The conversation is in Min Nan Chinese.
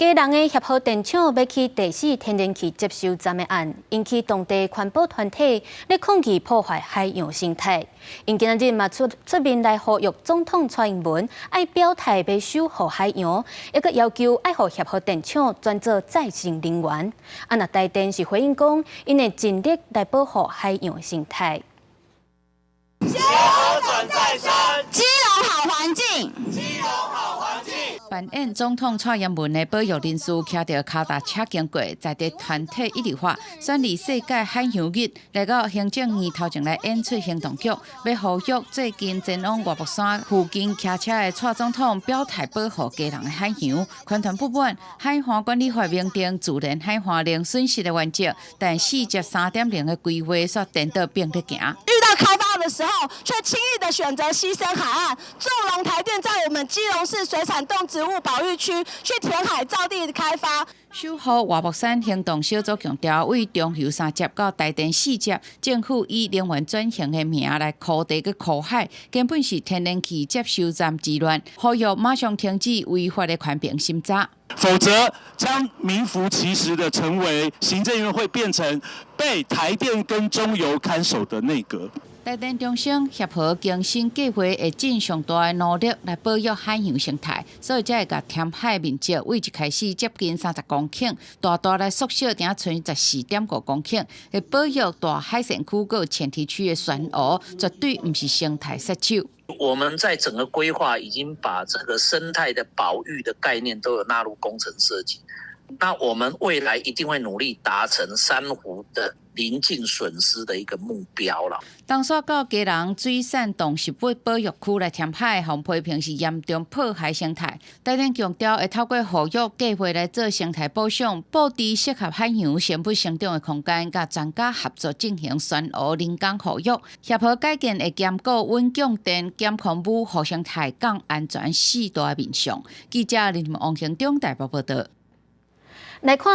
基隆的協和電廠欲起第四天然氣接收站的案，引起當地環保團體咧抗議破壞海洋生態。𪜶今仔日嘛出出面來呼籲總統蔡英文愛表態欲守護海洋，抑閣要求愛予協和電廠轉做再生能源。啊，若台電是回應講，𪜶會盡力來保護海洋生態。協和轉再生，基隆好環境。扮演總統蔡英文的保育人士騎著跤踏車經過，在地團體一直發選佇世界海洋日來到行政院頭前來演出行動劇，欲呼籲最近前往外木山附近騎車的蔡總統表態保護基隆的海洋。環團不滿海岸管理法明定自然海岸零損失的原則，但4接3.0的規劃卻顛倒變咧行。遇到開發的時候，卻輕易的選擇犧牲海岸，縱容台電在我們基隆市水產動植物保育區去填海造地開發。守護外木山行動小組強調，對中油三接到台電四接，政府以能源轉型的名來箍地閣箍海，根本是天然氣接收站之亂，呼籲馬上停止違法的環評審查，否則將名副其實的成為行政院會變成被台電跟中油看守的內閣。台電重申協和更新計劃會盡上大的努力來保育海洋生態，所以才會共填海面積對一開始接近30公頃，大大來縮小，剩賰14.5公頃，會保育大海線區閣前堤區的珊瑚，絕對毋是生態殺手。我們在整個規劃已經把這個生態的保育的概念都有納入工程設計。那我們未來一定會努力達成珊瑚的零淨損失的一個目標啦。當煞到基隆水產動植物保育區來填海，予批評是嚴重破壞生態。台電強調會透過復育計劃來做生態補償，布置適合海洋生物生長的空間，佮專家合作進行珊瑚人工復育，協和改建會兼顧穩供電、減空污、護生態、降安全四大面向。記者林王興中台北報道。來看。